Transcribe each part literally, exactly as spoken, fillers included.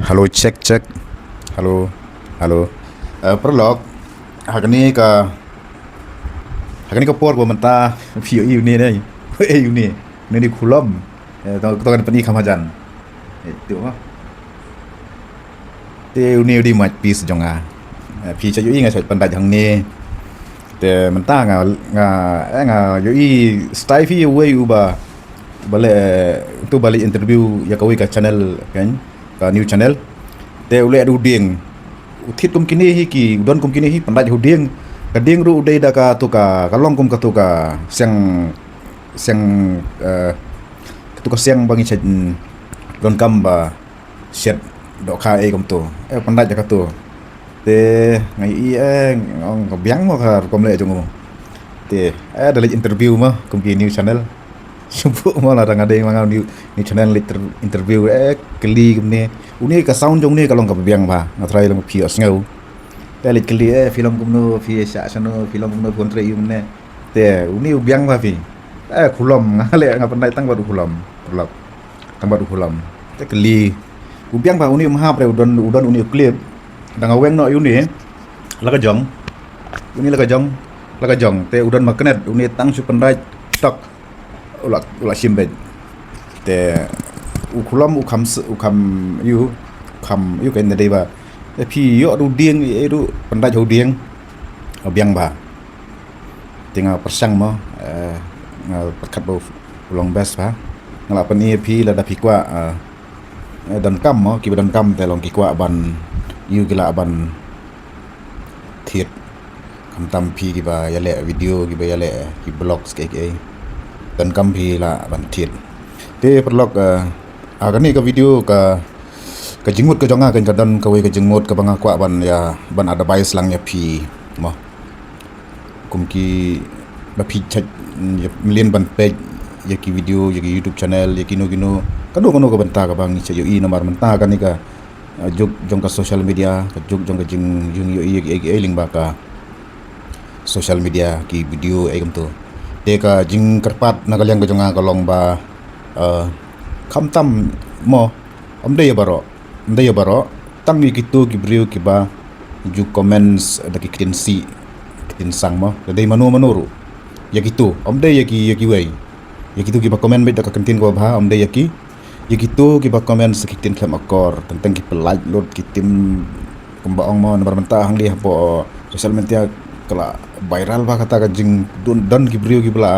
Hello, check, check. Hello, hello. Eh, paralok, ha kane ka, ha kane ka por ba mynta phi ïohi une ne, eh, une, une u khulom. Eh, to, to kan pyni kham hajan. Eh, tu ha. Te une u dei maid piece jong nga. Eh, phi sa ïohi nga sa pyndait hangne. Te mynta nga, nga, eh, nga ïohi style phi uwei uba, ba leh, tu ba leh interview ïa kawei ka channel kan, ka new channel. Te u leh da u dieng. U thied kum kine hi ki, u don kum kine hi, pyndait ha u dieng. Ka dieng ruh u dei da katu ka, ka long kum katu ka siang, siang, eh, katu ka siang ba ngi shet, mm, donkam ba shet dohkha ei kumtu. Eh, pyndait da katu. Te nga ïohi, eh, nga ong ka biang mo ka rukom leh jong u. Te, eh, da leit interview mo kum ki new channel. Shu buh mo, lada nga dei ma nga new, new channel leit ter-, interview, eh, kylli kumne. Une ka sound jong une ka long kaba biang bha. Nga tharai long phi ïohsngew. Te leit kylli, eh, phi long kumno, phi shah shano, phi long kumno, phi wan trei aïu mynne. Te une u biang bha phi. Eh, khulom, nga leh nga pyndait tang bad u khulom. Paralok. Tang bad u khulom. Te kylli. U biang bha une, u mhap re, u don, u don une u clip. Da nga weng noh ïa une. La ka jong. Une la ka jong. La ka jong. Te u don magnet, une tang shu pyndait tok. U la, u la shim beit. Te u khulom u kham s-, u kham ïoh, kham ïoh ka ynda dei ba. Te phi ïoh da u dieng, eh, ruh pyndait ha u dieng. U biang bha. Te nga pyrshang mo, eh, nga pyrkhat ba u long best bha. Nga la pyni ïa phi lada phi kwah, eh, eh, donkam mo, kiba donkam te long ki kwah ban, ïoh ki lah ban thied. Khamtam phi kiba ïaleh video, kiba ïaleh ki vlogs kiei kiei. Donkam phi lah ban thied. Te paralok, eh, ha kane ka video ka, ka jingmut ka jong nga kan ka don kawei ka jingmut kaba nga kwah ban ïa, ban advice lang ïa phi mo. Kum kiba phi shait, mm, ïa mlien ban peit ïa ki video, ïa ki YouTube channel, ïa kino kino. Kano kano ka bynta kaba ngi shait ïohi namar mynta kane ka, eh, juk jong ka social media, ka juk jong ka jing, jingïohi ïa kiei kiei lyngba ka social media, ki video ei kumtu. Te ka jingkyrpad na ka liang ka jong nga ka long ba, eh, khamtam mo, ym dei ïa baroh. Ym dei ïa baroh, tang ïa kito ki briew kiba ju comments da ki ktien sih, ktien sang mo. Da dei mano mano ruh. Ïa kito, ym dei ïa ki, ïa kiwei. Ïa kito kiba comment beit da ka ktien kaba bha, ym dei ïa ki. Ïa kito kiba comment sa ki ktien khlem akor, teng teng ki pyllait lut, ki tim kumba ong mo, namar mynta hangne hapoh social media ka la viral bha kata ka jing don, don ki briew kiba la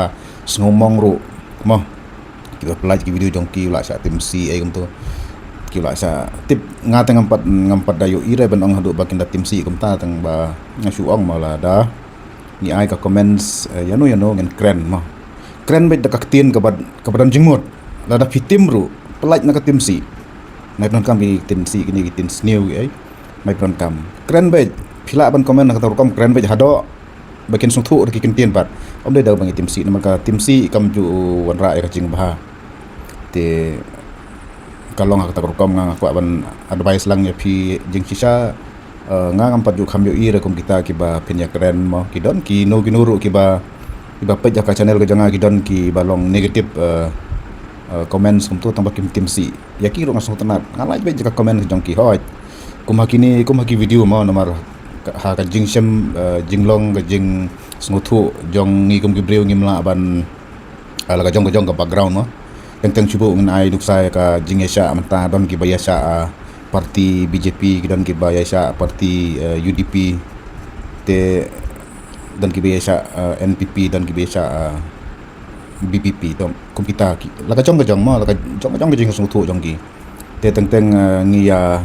sngewmong ruh mo. Kiba pyllait ki video jong ki, la shah tim sih ei kumtu. Ki la shah tip, nga te ngam pat, ngam pat da ïohi re ban ong haduh ba kin da tim sih kumta, tang ba nga shu ong mo lada ngi ai ka comments, eh, ïano ïano ngin kren mo. Kren beit da ka ktien kaba, kaba don jingmut. Lada phi tim ruh, pyllait na ka tim sih. Nai pyndonkam ki tim sih, kine ki tim sniew kiei. Nai pyndonkam. Kren beit, phi lah ban comment na kata rukom, kren beit haduh ba kin sngewthuh da ki ktien pat. Ym dei da ba ngi tim sih, namar ka tim sih kam ju wanrah ïa ka jingbha. Te ka long ha kata ka rukom, nga nga kwah ban advice lang ïa phi jingshisha. Eh, nga ngam pat ju kham ïohi re kum kita kiba phin ïakren mo. Ki don kino kino ruh kiba, kiba peit ïa ka channel ka jong nga, ki don kiba long negative, eh, eh, comments kumtu tang ba kim tim sih. Ïa ki ruh nga sngewtynnat. Nga like beit ïa ka comment ka jong ki, hooid. Kum ha kine, kum ha ki video mo, namar ka, ha ka jingshem, eh, jinglong, ka jingsngewthuh jong ngi kum ki briew ngim lah ban, eh, la ka jong ka jong ka background mo. Teng teng shu buh ngin ai nuksa ïa ka jingïasyah mynta, don kiba ïasyah, eh, parti B J P, ki don kiba ïasyah parti, eh, U D P. Te don kiba ïasyah, eh, N P P, don kiba ïasyah, eh, V P P, to kum kita ki, la ka jong ka jong mo, la ka jong ka jong ka jingsngewthuh jong ki. Te teng teng, eh, ngi ïa,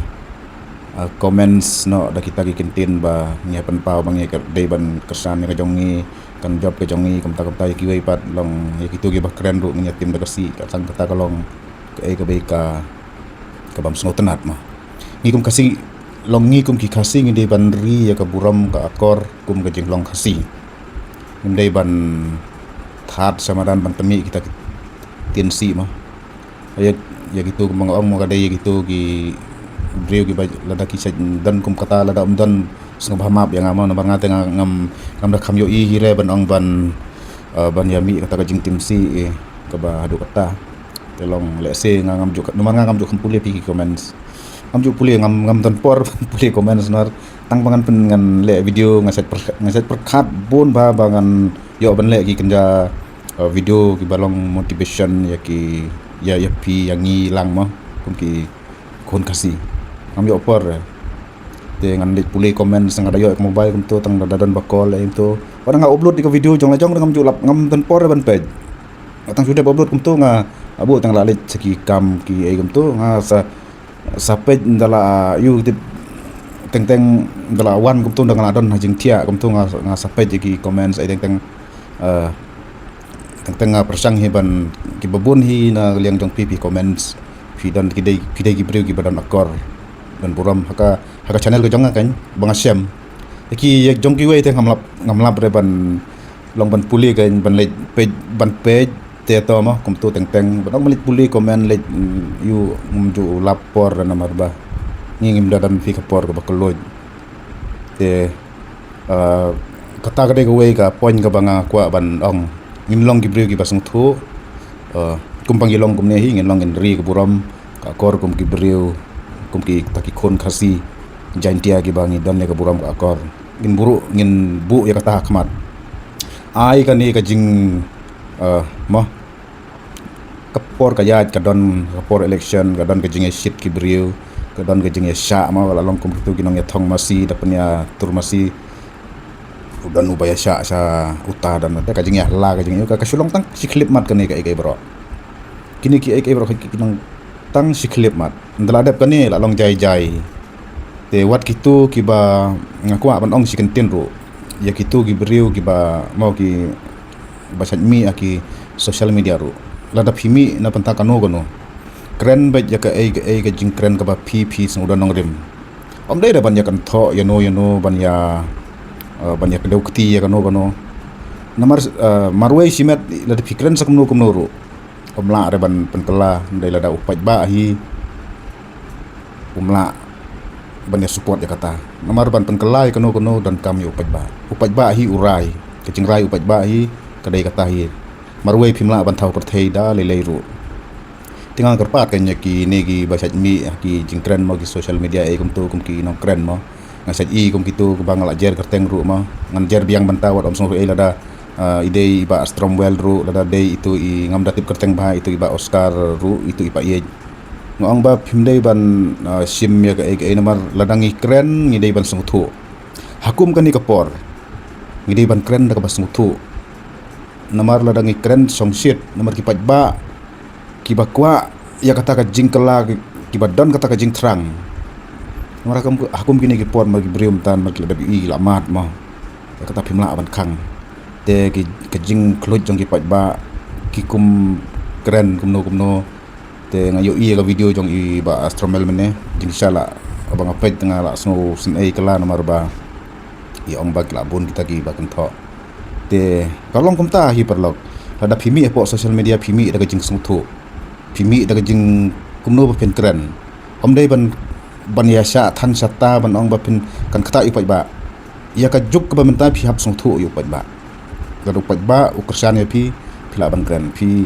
eh, comments noh da kita ki ktien ba ngi ïa pynpaw ba ngi ka dei ban kyrshan ïa ka jong ngi, kan jop ka jong ngi, kumta kumta. Ïa kiwei pat long, ïa kito kiba kren ruh ngi ïa tim da ka sih, ka tang kata ka long kaei kaba ïa ka, ka bym sngewtynnat mo. Ngi kum Khasi, long ngi kum ki Khasi ngi dei ban ri ïa ka burom ka akor kum ka jinglong Khasi. Ngim dei ban thad sha madan ban tynmih kita ki ktien sih mo. Ïa, ïa kito kumba nga ong mo, ka dei ïa kito ki briew kiba lada ki shait don kum kata, lada ym don, sngewbha map ïa nga mo, namar nga te nga ngam, ngam da kham ïohi hi re ban ong ban, eh, ban ïa mih kata ka jingtim sih, eh, kaba haduh kata. Te long lehse nga ngam ju, namar nga ngam ju kham pule phi ki comments. Ngam ju pule, ngam, ngam don por pule comments nar. Tang ba ngan pyn, ngan leh video, nga sait per, nga sait pyrkhat bun ba, ba ngan ïoh ban leh ki kynja, uh, video kiba long motivation ïa ki, ïa, ïa phi, ïa ngi lang mo, kum ki khun Khasi. Ngam ïoh por. Te ngan leit pule comments, nga da ïoh ïa ka mobile kumto, tang da, da don ba call ïa kumto. Wat nga upload ïa ka video jong la jong, ngam ju lap, ngam don por ban peit. Tang shu dep upload kumto, nga, abu tang la leit sha ki kam ki ei kumto, nga sa, sa peit da la ïoh tip teng teng da la wan kumto, da nga la don ha jingthiah kumto, nga, nga sa peit ïa ki comments ei teng teng, eh, teng teng nga pyrshang hi ban, kiba bun hi na liang jong phi, phi comments, phi don ki dei, phi dei ki briew kiba don akor, don burom ha ka, ha ka channel ka jong nga kan, ba nga shem. Ki ïa jong kiwei te ngam lap, ngam lap re ban long ban pule kan, ban leit peit, ban peit te to mo, kumto teng teng. Ban ong ban leit pule comment leit, mm, ïoh ngam ju lap por namar ba ngi ngim da don phi ka por kaba kylluid. Te, ah, kata ka dei kawei ka point kaba nga kwah ban ong. Ngin long ki briew kiba sngewthuh, ah, kum ba ngi long kumne hi, ngin long, ngin ri ka burom ka akor kum ki briew, kum kita ki khun Khasi Jaintia kiba ngi don ïa ka burom ka akor. Ngin buh, ngin buh ïa kata ha khmat. Ai kane ka jing, eh, mo, ka por ka ïaid ka don, ka por election ka don ka jingïashit ki briew, ka don ka jingïashah mo, la long kum kitu ki nongïathong masi da pynïatur masi. U don uba ïashah sha uta, don te ka jingïahala, ka jingïa, ka, ka shu long tang shi khyllipmat kane kaei kaei baroh. Kine kiei kiei baroh ki, ki long tang shi khyllipmat. Ynda la dep kane la long jai jai. Te wat kitu kiba, nga kwah ban ong shi kyntien ruh ïa kitu ki briew kiba mo kiba shait mih ha ki social media ruh. Lada phi mih na bynta kano kano, kren beit ïa kaei kaei ka jingkren kaba phi, phi sngewdon nongrim. Ym dei da ban ïa kynthoh ïano ïano, ban ïa, eh, ban ïa kdew kti ïa kano kano. Namar, eh, marwei shimet lada phi kren sa kumno kumno ruh, ym lah re ban pynkylla, ym dei lada u paidbah hi um lah ban ïa support ïa kata. Namar ban pynkylla ïa kano kano donkam ïa u paidbah. U paidbah hi u rai, ka jingrai u paidbah hi ka dei kata hi. Marwei phim lah ban thaw pyrthei da lei lei ruh. Te nga kyrpad kan ïa kine kiba shait mih ha ki jingkren mo, ki social media ei kumtu, kum ki nongkren mo. Nga shait i kum kitu kiba nga la jer kyrteng ruh mo. Ngan jer biang bynta, wat ym sngew ei lada, ah, i dei i Bah Stromwell ruh, lada dei itu i, ngam da tip kyrteng bha, itu i Bah Oscar ruh, itu i Bah Ïeit. Nga ong ba phim dei ban, ah, shim ïa kaei kaei namar lada ngi kren ngi dei ban sngewthuh. Ha kum kane ka por ngi dei ban kren da kaba sngewthuh. Namar lada ngi kren shongshit, namar ki paidbah kiba kwah ïa kata ka jingkylla, ki, kiba don kata ka jingthrang. Namar ha kum, ha kum kine ki por mar ki briew mynta mar ki la dep ïohi, la mad mo. Ïa kata phim lah ban khang. Te ki, ka jingkhluit jong ki paidbah, ki kum kren kumno kumno. Te nga ïohi ïa ka video jong i Bah Stromwell mynne, jingshisha la ba nga peit nga la sngew sngewsih kylla namar ba i ong ba ki la bun kita kiba kynthoh. Te ka long kumta hi paralok. Lada phi mih hapoh social media phi mih da ka jingsngewthuh, phi mih da ka jing kumno ba phin kren. Ym dei ban, ban ïa shah than shata ban ong ba phin kan ktah ïa u paidbah. Ïa ka juk kaba mynta phi hap sngewthuh ïa u paidbah. Lada u paidbah u kyrshan ïa phi, phi lah ban kren. Phi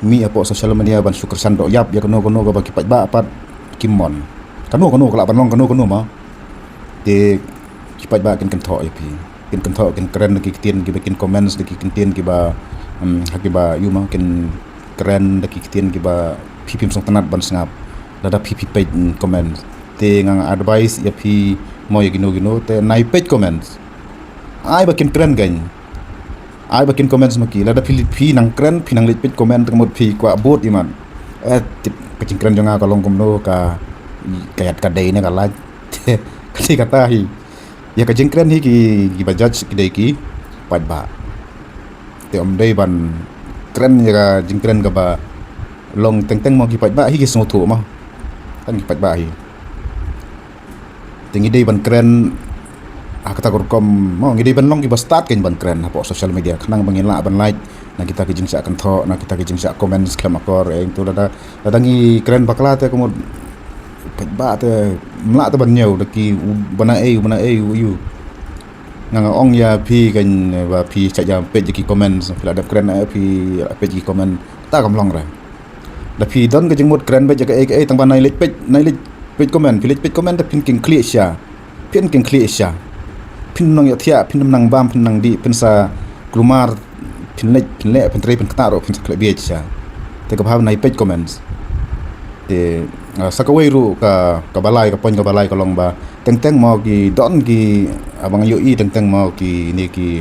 mih hapoh social media ban shu kyrshan doh ïap ïa kano kano kaba ki paidbah pat kim mon. Kano kano ka lah ban long kano kano mo. Te ki paidbah kin kynthoh ïa phi. Kin kynthoh, kin kren da ki ktien kiba, kin comments da ki ktien kiba, hmm, ha kiba ïoh mo, kin kren da ki ktien kiba phi phim sngewtynnat ban sngap. Lada phi, phi peit, hmm, comments. Te nga advice ïa phi mo ïa kino kino te nai peit comments. Ai ba kin kren kan. Ai ba kin comments ma ki. Lada phi, phi nang kren, phi nang leit peit comment te ka mut phi kwah bud imat. Eh, tip ka jingkren jong nga ka long kumno, ka, ka ïaid ka dei ne ka lait. Ka dei kata hi. Ïa ka jingkren hi ki, kiba judge ki dei ki paidbah. Te ym dei ban kren ïa ka jingkren kaba long teng teng mo, ki paidbah hi ki sngewthuh mo. Tang ki paidbah hi. Te ngi dei ban kren ha kata ka rukom mo, ngi dei ban long kiba stad kan ban kren hapoh social media khnang ba ngin lah ban lait na kita ki jingshah kynthoh, na kita ki jingshah comments khlem akor. Eh, to lada, lada ngi kren bakla te ka mut paidbah te ym lah te ban ñiew da ki u bana ei, u bana ei, u yu. Nga, nga ong ïa phi kan ba phi shah ïa peit ïa ki comments, phi la dep kren, eh, phi la peit ïa ki comment, ta kam long re. Da phi don ka jingmut kren beit ïa kaei kaei tang ba nai leit peit, nai leit Peit comment, phi leit peit comment te phin kynkhlieh sha. Phin kynkhlieh sha. Phin nang ïa thiah, phin nang bam, phin nang dih, phin sa kulmar, phin leit, phin leh, phin trei, phin ktah ruh, phin sa khleh bieit sha. Te ka bha ban ai peit comments. Te ah, sa kawei ruh ka, ka balai, ka point ka balai ka long ba teng teng mo ki don ki, ah, ba nga ïohi teng teng mo kine ki,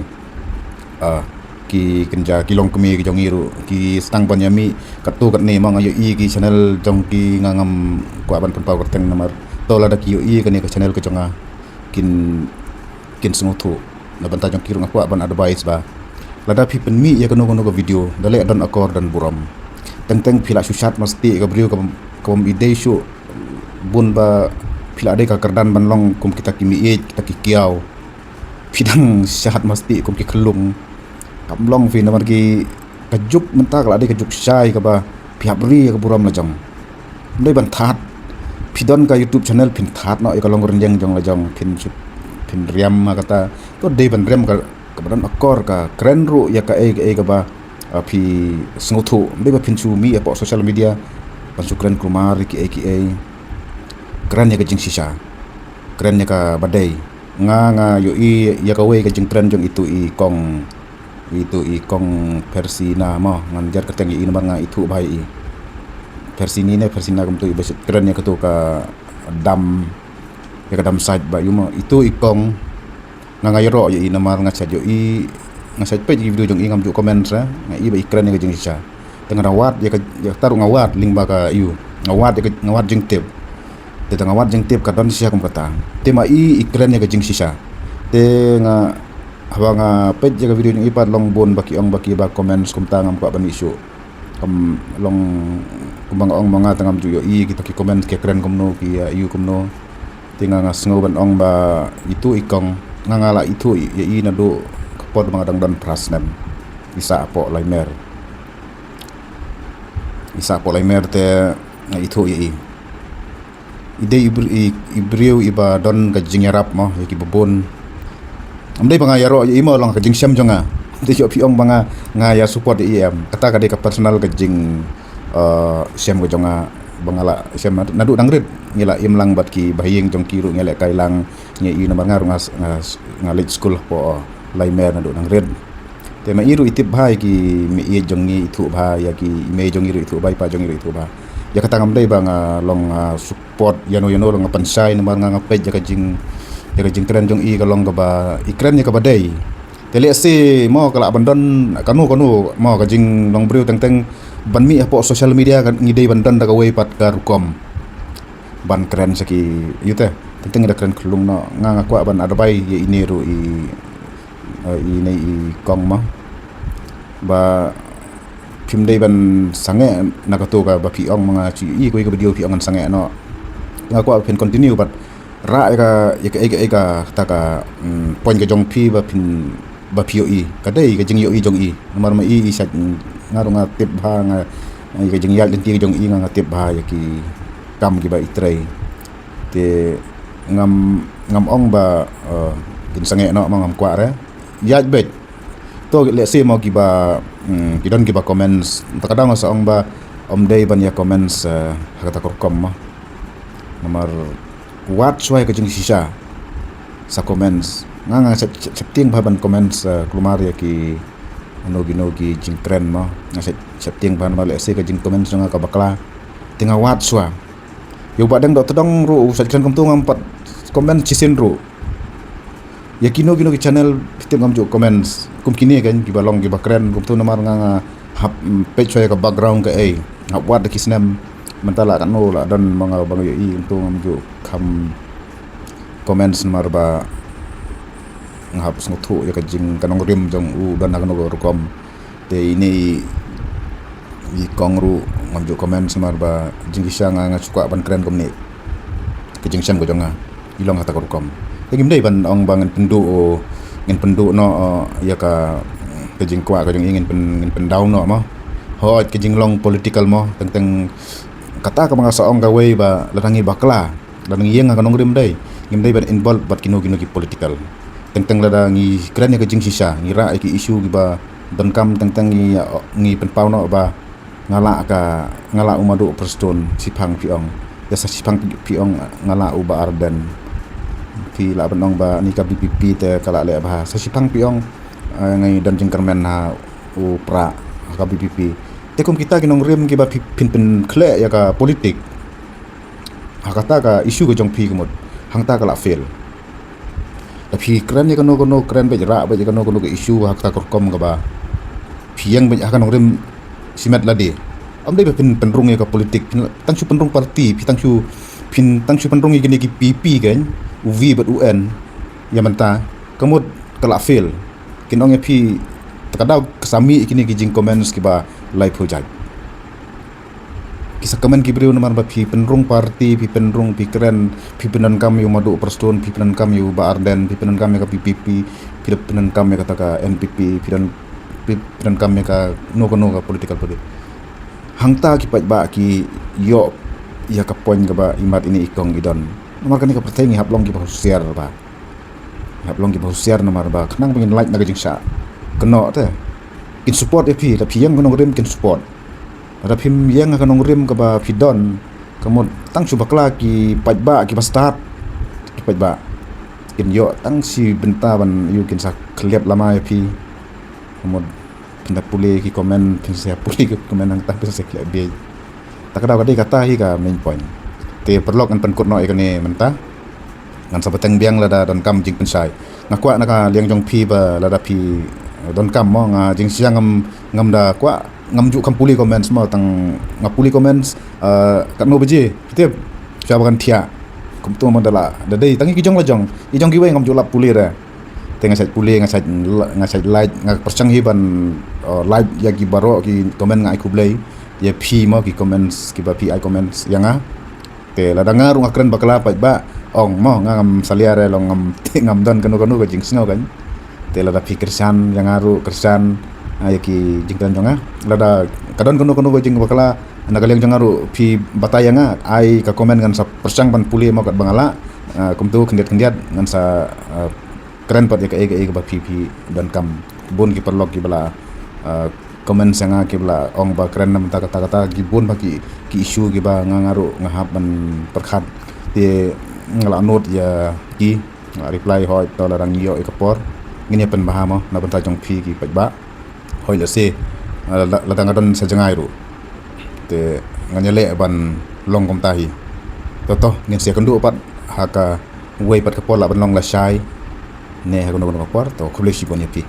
ah, ki kynja ki longkmie ki jong ngi ruh ki sdang ban ïa mih katto katne mo, nga ïohi ki channel jong ki, nga ngam kwah ban pynpaw kyrteng namar to lada ki ïohi kane ka channel ka jong nga kin, kin sngewthuh. Na bynta jong ki ruh nga kwah ban advice ba lada phi pynmih ïa kano kano ka video, da leh don akor don burom, teng teng phi la shu shad masti ka briew ka bym, ka bym ïadei shuh bun ba phi la dei ka kyrdan ban long kum kita ki mih ïeit, kita ki kiaw. Phi dang shad masti kum ki khyllung. Kam long phi namar ki, ka juk mynta ka la dei ka juk shai kaba phi hap ri ïa ka burom la jong. Ym dei ban that. Phi don ka YouTube channel phin that noh ïa ka long rynïeng jong la jong, phin shu, phin riam ha kata. To dei ban riam ka, kaba don akor, ka kren ruh ïa kaei kaei kaba, ah, phi sngewthuh. Ym dei ba phin shu mih hapoh social media ban shu kren kulmar ïa kiei kiei. Kren ïa ka jingshisha. Kren ïa kaba dei. Nga, nga ïohi ïa kawei ka jingkren jong itu i kong, itu i kong Persina mo, ngan jar kyrteng ïa i namar nga ithuh bha ïa i. Persini ne Persina kumtu, iba shait kren ïa katu ka dam, ïa ka dam site ba ïoh mo. Itu i kong, nga, nga ïaroh ïa i namar nga shait ïohi, nga shait peit ïa ki video jong i, ngam ju comment sa, nga i ba i kren ïa ka jingshisha. Te nga da wad ïa ka, ïa kata ruh nga wad lyngba ka ïu, nga wad ïa ka, nga wad jingtip. Te da nga wad jingtip ka don shisha kum kata. Te ma i, i kren ïa ka jingshisha. Te nga, haba nga peit ïa ka video jong i pat long bun ba ki ong ba kiba comments kumta, ngam kwah ban issue. Kam long kumba nga ong ma nga, te ngam ju ïohi kita ki comments ki kren kumno, ki ïa ïu kumno. Te nga, nga sngew ban ong ba itu i kong, nga, nga la ithuh ïa i naduh ka por ba nga dang don phra snem. I sah hapoh Laimer. I sah hapoh Laimer te nga ithuh ïa i. I dei i br-, i, i briew iba don ka jingïarap mo ïa kiba bun. Ym dei ba nga ïaroh ïa i mo, long ka jingshem jong nga. Te ïoh phi ong ba nga, nga ïa support ïa i, em. Kata ka dei ka personal ka jing, eh, shem ka jong nga, ba nga la shem naduh dang rit. Ngi la im lang bad ki bahaïing jong ki ruh, ngi lehkai lang, ngi i namar nga ruh nga, nga, nga leit skul hapoh Laimer naduh dang rit. Te ma i ruh i tip bha ïa ki mih ïeit jong ngi, ithuh bha ïa ki, i mei jong ngi ruh ithuh bha, i pa jong ngi ruh ithuh bha. Ïa kata ngam dei ba nga long, ah, support ïano ïano, long nga pynshai namar nga, nga peit ïa ka jing, ïa ka jingkren jong i ka long kaba i kren ïa kaba dei. Te lehse mo ka lah ban don kano kano mo ka jinglong briew teng teng ban mih hapoh social media, ka ngi dei ban don da kawei pat ka rukom ban kren sha ki ïu te. Teng teng da kren khlung noh, nga, nga kwah ban advice ïa ine ruh i, eh, ine i kong mo. Ba phim dei ban sangeh na kato kaba phi ong ma nga, shu i kawei ka video phi ong ngan sangeh noh. Nga kwah phin continue bad rah ïa ka, ïa ka, ïa ka, ïa ka, kata ka, mm, point ka jong phi ba phin, ba phi ïohi. Ka dei ka jingïohi jong i. Namar ma i, i shait, mm, nga ruh nga tip bha, nga, ïa ka jingïaid lynti ka jong i nga, nga tip bha ïa ki kam kiba i trei. Te ngam, ngam ong ba, eh, kin sangeh noh ma, ngam kwah re. Ïaid beit. To lehse mo kiba, mm, ki don kiba comments. Te ka dang sa ong ba ym dei ban ïa comments, eh, ha kata ka rukom mo. Namar wad shuwa ïa ka jingshisha sa comments. Nga, nga shep, shep, sheptieng bha ban comments, eh, kulmar ïa kino kino ki jingkren mo. Nga shep, sheptieng bha namar lehse ka jingcomment jong nga ka bakla. Te nga wad shuwa. Ïa u Bahdeng Dohtdong ruh u shait kren kumtu, ngam pat comment shisien ruh. Ïa kino kino ki channel phi tip ngam ju comments. Kum kine kan kiba long kiba kren kumtu namar nga, nga hap, mm, peit shuwa ïa ka background kaei. Nga hap wad da ki snem. Mynta la katno la don ma nga ba nga ïohi kumtu, ngam ju kham comments namar ba nga hap sngewthuh ïa ka jing, ka nongrim jong u don ha kano ka rukom. Te ine i, i kong ruh ngam ju comment namar ba jingshisha nga, nga shu kwah ban kren kumne ka jingshem ka jong nga. I long ha kata ka rukom. Te ngim dei ban ong ba ngin pynduh, ngin pynduh noh, eh, ïa ka, ka jingkwah ka jong i, ngin pyn, ngin pyndaw noh mo. Hooid ka jinglong political mo, teng teng kata kaba nga sa ong kawei ba lada ngi bakla, lada ngi ïeng ha ka nongrim dei, ngim dei ban involve bad kino kino ki political. Teng teng lada ngi kren ïa ka jingshisha, ngi rah ïa ki issue kiba donkam, teng teng ngi, ngi pynpaw noh ba nga lah ka, nga lah u Madu Prestone shiphang phi ong. Te sa shipang phi ong nga lah u Bah Ardent. Phi lah ban ong ba ni ka VPP te ka lah leh bha. Sa shipang phi ong, eh, ngi don jingkyrmen ha u Prah ha ka VPP. Te kum kita ki nongrim kiba phi phin pynkhleh ïa ka politik ha kata ka issue ka jong phi ka mut, hangta ka lah fail. Lada phi kren ïa kano kano, kren beit, rah beit ïa kano kano ka issue ha kata ka rukom kaba phi ïeng beit ha ka nongrim shimet lade. Ym dei ba phin pynrung ïa ka politik, phi tang shu pynrung party, phi tang shu, phin tang shu pynrung ïa kine ki PP kan, u V bad u N, ïa mynta ka mut ka lah fail. Kin ong ïa phi, ta ka daw ka sa mih kine ki jingcomment kiba laiphew jait. Ki sa comment ki briew namar ba phi pynrung party, phi pynrung, phi kren, phi pyndonkam ïa u Madu Prestone, phi pyndonkam ïa u Bah Ardent, phi pyndonkam ïa ka VPP, phi pyndonkam ïa kata ka NPP, phi don, phi pyndonkam ïa kano kano ka political party. Hangta ki paidbah ki ïoh ïa ka point kaba imat ine i kong i don. Namar kane ka pyrthei ngi hap long kiba husiar ba. Hap long kiba husiar namar ba khnang ba ngin lait na ka jingshah kynnoh te kin support ïa phi, lada phi ïeng ha ka nongrim kin support. Lada phim ïeng ha ka nongrim kaba phi don, ka mut tang shu bakla ki paidbah kiba stad, ki paidbah kin ïoh tang shi bynta ban ïoh kin sa khyllap lama ïa phi. Ka mut phin da pule ki comment, phin sa pule ki comment hangta phin sa khleh bieit. Ta ka daw ka dei kata hi ka main point. Te paralok, ngan pynkut noh ïa kane mynta. Ngan sa bteng biang lada donkam jingpynshai. Nga kwah na ka liang jong phi ba lada phi donkam mo, nga jingshisha ngam, ngam da kwah, ngam ju kham pule comments mo, tang nga pule comments, eh, katno baje, phi tip, shuwa ba kan thiah. Kumto mo da la, da dei tang ki jong la jong, i jong kiwei ngam ju lap pule re. Te nga shait pule, nga shait, nga shait like, nga pyrshang hi ban, eh, like ïa ki baroh ki comment, nga ai khublei ïa phi mo, ki comments, kiba phi ai comments ïa nga. Te lada nga ruh nga kren bakla, paidbah, ong mo, nga ngam salia re, long ngam, te ngam don kano kano ka jingsngew kan. Te lada phi kyrshan ïa nga ruh, kyrshan, ah, ïa ki jingkren jong nga. Lada ka don kano kano ka jingbakla na ka liang jong nga ruh, phi batai ïa nga, ai ka comment, ngan sa pyrshang ban pule mo katba nga lah. Ah, kumto khyndiat khyndiat ngan sa, ah, kren pat ïa kaei kaei kaba phi, phi donkam. Bun ki paralok kiba la, ah, comment ïa nga, kiba la ong ba kren na mynta kata kata, ki bun ba ki, ki issue kiba nga, nga ruh nga hap ban pyrkhat. Te nga la note ïa ki, nga reply, hooid, to lada ngi ïoh ïa ka por ngin ïa pynbha mo na bynta jong phi ki paidbah. Hooid, lehse, ah, lada, lada nga don sa jngai ruh, te ngan ïaleh ban long kumta hi. To to ngin sa ïakynduh pat ha kawei pat ka por, lah ban long lashai ne ha kano kano ka por. To khublei shibun ïa phi.